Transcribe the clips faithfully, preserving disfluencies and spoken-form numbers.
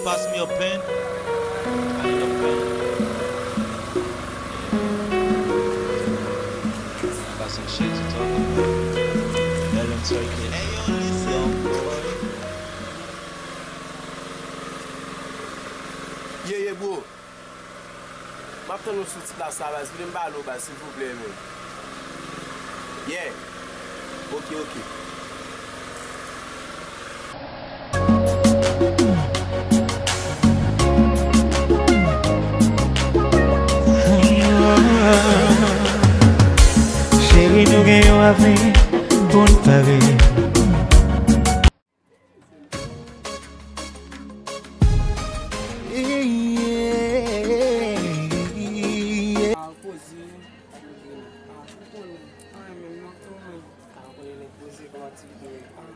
Pass me a pen. I need a pen. Yeah. I got some shit to talk about. Let him take it. Hey, yo, listen. Young boy. Yeah, yeah, bro. M ap tann ou sou ti plas la, baz. Kite m pale w, baz, silvouplè, men. Yeah. Ok, ok. Cheri, nou gen yon avni pou n pare. Ah, koze. Ah, ou konnen. Anyen menm, non, tou menm. Ah, ou konnen nèg poze, kòman aktivite yo ye? Ah,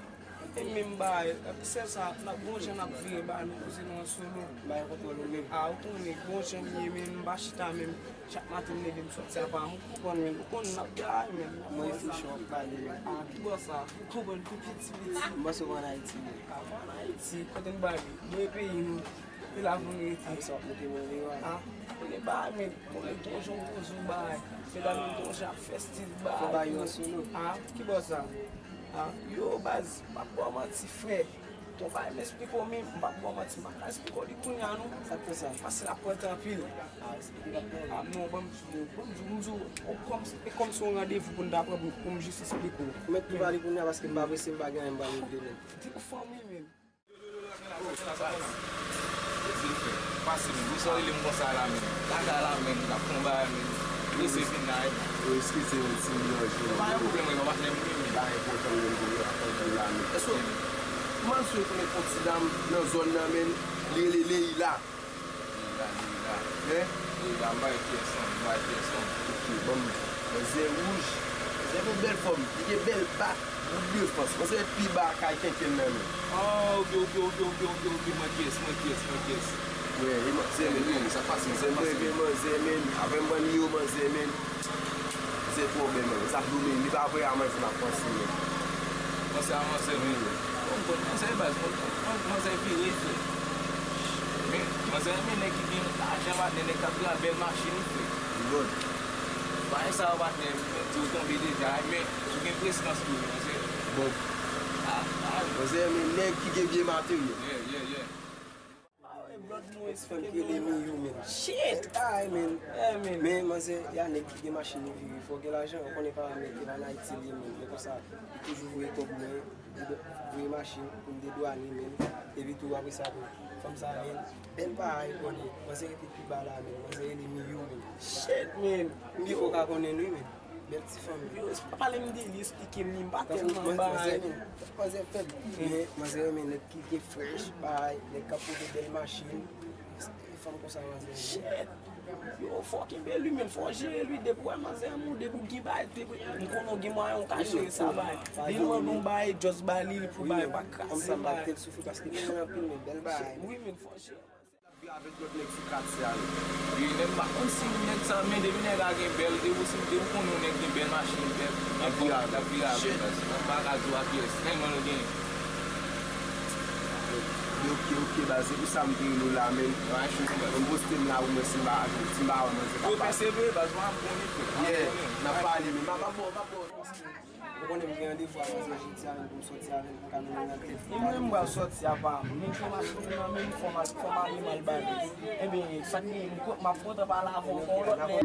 e menm bagay, sèl sa, n ap gon jan n ap vire bagay nou, koze nou an solo. Bagay kontwòl ou menm. Ah, ou konnen, gon jan m ye menm, m pa chita menm. Chak maten m leve m sòti apa m, ou konprann menm, ou konn n ap bay menm, n ap bay sa. Mwen reflechi w ap pale menm. Ah, ki bò sa? Ou konprann pi piti piti. M panse w ann Ayiti menm. Ah, mwen ann Ayiti, kote n bay li? Mwen peyi nou. E la pou nou rete. Ap sa w ap mete mwen deyò a. Ah, konnen bagay menm, konnen gon jan w poze w bagay. Medam yo gon jan ap fè stil bagay. Fò bagay yo an solo. Ah, ki bò sa? Ah, yo baz, m ap ba w manti frè. Gon bagay m esplike w menm, m p ap ba w manti, m pa ka esplike w li kounye a non. Sa k fè sa? Paske l ap pran tan anpil. Ah, esplike l ap pran. Ah, non, ban m di w, ban m di w, m di w, kòm, e kòmsi yon randevou pou n ta pran pou, pou m jis esplike w. Ou mèt tou pale kounye a paske m pa prese, m pa gen anyen m pral regle nèt. Di w fanmi menm. Pase m, wi, sa w rele m konsa la menm. Kaka la menm, k ap fè yon bagay menm. Prese vin la, e. Yo, eskize m, si m deranje nou. Pa gen pwoblèm, wi, patnè m, wi, men. Pa enpòtan, menm, pou yo ap fè la menm. Èske w, m ann swe konnen fon ti dam nan zòn nan menm, li rele Leila. Leila, Leila. Hein? Leila, m bay pyès, non, m bay pyès, non. Ok, ban m. Manzè wouj. Manzè gon bèl fòm. Li gen bèl bak. Bout defans. Manzè pi ba kay kenken nan men. Ah, ok, ok, ok, ok, ok, ok, mwen pyès, mwen pyès, mwen pyès. Wi, e manzè men. Wi, sa pase, sa pase. Manzè men, manzè men. Apre m pran nimewo manzè men. Manzè twò bèl, men. Sa ap domine. Li pa vre a manzè m ap panse, men. Panse a manzè, men. Wi. Bon, bon, manzè baz, bon, bon, manzè vire, frè. Men, manzè renmen nèg ki gen lajan, patnè, nèg k ap gen bèl machin, wi, frè. Good. Pa gen sa yo, patnè, m di w tonbe deja, men ou gen presans tou, wi, manzè. Bon. Ah, ah. Manzè renmen nèg ki gen vye materyèl. Yeah, yeah, yeah. Ah, e blood nou esplike nou. Fè m rele Miyou, men. Shit! Ay, men. Yeah, men. Men, manzè, y a nèg ki gen machin li vire. Fò w gen lajan, ou konnen pa mèt, e pa ann Ayiti li ye, men. Men konsa, li toujou voye kòb mwen, li voye machin pou m dedwane, men. Epi tou, apre sa, tou, fanm sa, men, bèl bagay, konnen. Manzè rete pi ba la, men. Manzè rele Miyou, men. Shit, men. M gen fò w ka konnen l, wi, men. Bèl ti fanm. Yo, pale m de li, esplike m li, m pa tèlman bay. Manzè, manzè fèb. Men, manzè renmen nèg ki gen fresh, bay, nèg k ap pote bèl machin. Fanm konsa, manzè renmen. Shit. Yo, fò w kenbe li, men fò w jere li, depi w wè manzè renmen w, depi w gen bay, depi m konnen w gen mwayen, w ka jere sa bay. Li mande w bay, just bay li, li pou bay, pa kraze bay. Konsa m pa tèl soufri paske li renmen anpil, men bèl bay. Wi, men fò w jere. L ap vire avèk lòt nèg sou katye a, wi. Wi, nèg m pa konn si nèg sa, men depi nèg la gen bèl, depi w, depi w konnen yon nèg gen bèl machin, bèl, l ap vire avèl, l ap vire avèl, baz. Mwen pa ka di w a kiyès, tèlman l gen. Ok, ok, baz, se pou sa m te rele w la, men. Mwen poste m la pou mwen, si m pa, si m pa wè manzè k ap pase. Yo pèsevere, baz, mwen ap konnen, frè. Yeah, n ap pale, men m ap, m ap, m ap, m ap. Ou konnen m gen randevou ak manzè jodi a menm pou m sòti avè l pou n ka mennen nan klèb. E mwen menm m pral sòti apa m. Men fòmasyon m nan menm, fò m al, fò m ale m al ba li. Ebyen, sa k gen, m ko-, m ap kontan pale avè w ankò yon lòt lè.